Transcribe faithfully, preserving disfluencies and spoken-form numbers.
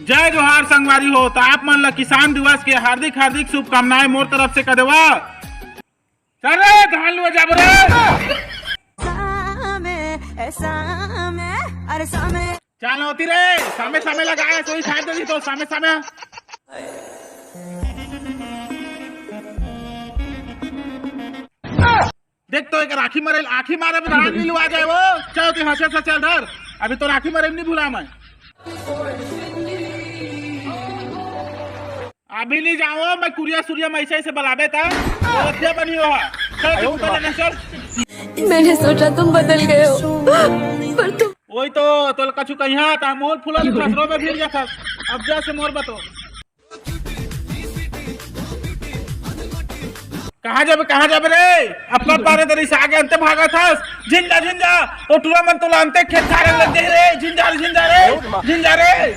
जय जोहार संगवारी हो, त आप मन ला किसान दिवस के हार्दिक हार्दिक शुभकामनाएं मोर तरफ से कर देवा। चल रे धान लुए जाबो रे। सामे, ए सामे, अरे सामे। चल होती रे, सामे सामे लगाए, सोई खाए दे तो सामे सामे। देख तो एक राखी मारे, आखी मारे में धान नहीं लुआ जाए वो। चल तू हंसे से चल धर, अभी तो राखी मारे नहीं भूला मैं। अभी नहीं जाओ, मैं कुरिया सुरिया में ऐसे ऐसे बलाबे था। तो क्या बनी हो? चल तू ऊपर जाना चल। मैंने सोचा तुम बदल गए हो, पर तुम वही तो तोल कछु कहिया था, मोर फूला के फसलों में भीड़ जाता। अब जा से मोर बतो। कहाँ जाबे, कहाँ जाबे रे? अपना पारे दरी से आगे अंते भागा था। झिंजा, झिंजा, ओ टूरा मन तोला अंते खेत खारे लग गए रे। झिंजा रे, झिंजा रे, झिंजा रे।